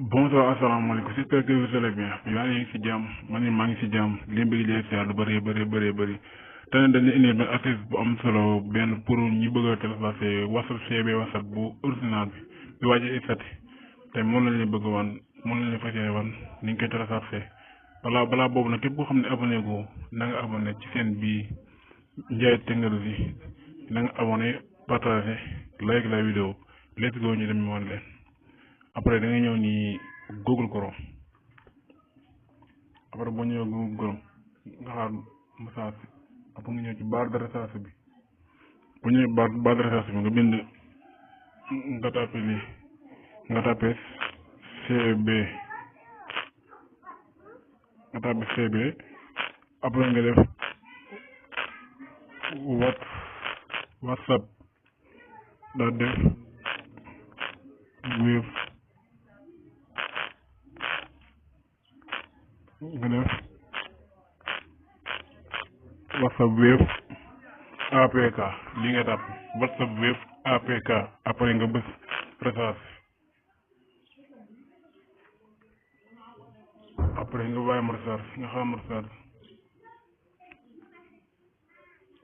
Bonsoir, asalaamaaleykum j'espère que vous allez bien yaa ngi si jàmm man maa ngi si jàmm li mbir yi si lu bëri te ne dañuy indi benn artiste bu am solo benn pour ñi bëgg a télécharger WhatsApp CB WhatsApp bu original bi waaj a isati te moom lañ leen bëgg wan moom lañ leen fas yéene wan ni ñu koy télécharger balaa boobu nag képp koo xam ne abonné go na nga abonné ci seen bii Ndiaye Technologie na nga abonné partagé like la vidéo let's go ñu dem wan leen. Après da ngay ñëw ni Google Chrome après boo ñëwee Google Chrome nga xaar message après nga ñëw ci barre de recherche bi bu ñëwee barre de recherche bi nga bind nga tapé lii nga tapé CB après nga def WhatsApp daa def Wave nga def WhatsApp Wave APK li nga tàpp WhatsApp Wave APK après nga bës recherche après nga bàyyi ma recherche nga xam recherche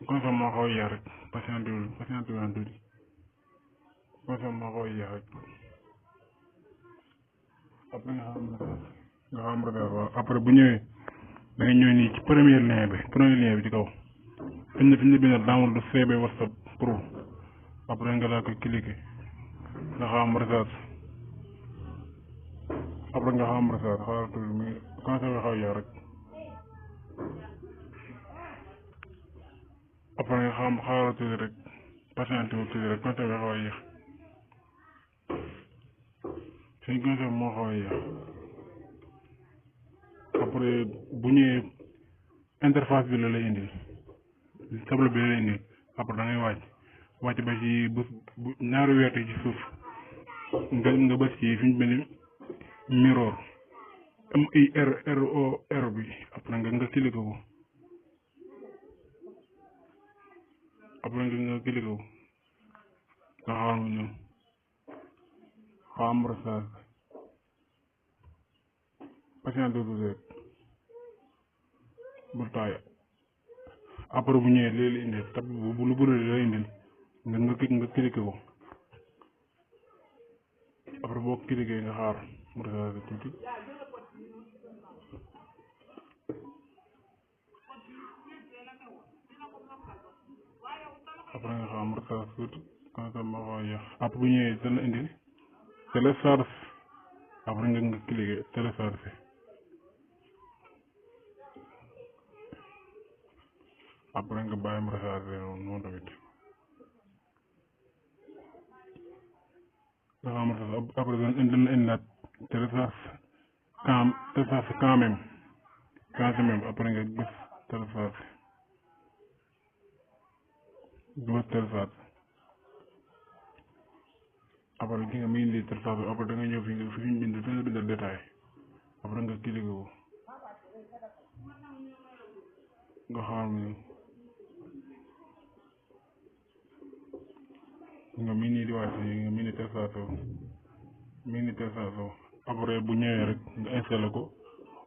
comme ça moo xaw yeex rek patiente wul tuuti comme ça moo xaw yeex rek après nga xam recherche waaw après bu ñëwee da nga ñëw nii ci premier lien bi ci kaw fi ñu bind download CB WhatsApp Pro après nga laa koy cliquer nga xam recherche après nga xam recherche xaaral tuuti mi commencé nga xaw yeex rek après nga xam xaaral tuuti rek patiente wu tuuti rek commencé nga xaw a yeex suñ commencé moo xaw a yeex après bu ñëwee interface bi la lay indi tableau bi la lay indi après da ngay wàcc ba ci bés bu ñaari weerte ci suuf nga bës ci fi ñu bind mirror MIRROR bi après nga cliqué ko après nga cliqué ko nga xaar mu ñëw xam recherche patient dootu rek bul taaya après bu ñëwee léegi la indi tab bu lu bëri la indi nga cliqué ko après boo cliqué nga xaar mu recherche tuuti après nga xam recherche tuuti comme ça ma xaw a yéex après bu ñëwee dana indi télécharge après nga cliqué télécharge après nga bàyyi mu recharger noonu tamit nga xam recherche après dana indilaat télécharge quand même après nga gis télécharge après gi nga muy indi télécharge après da nga ñëw fi ñu bind détail après nga cliqué ko nga xam ni nga mii nii di wàcc nga mii ni télécharge après bu ñëwee rek nga installé ko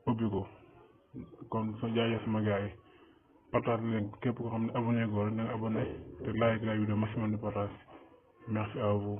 ubbi ko kon sa jaayee sama gars yi partage leen képp ko xam ne abonné go rek na nga abonné te like la vidéo maximum de partage merci à vous.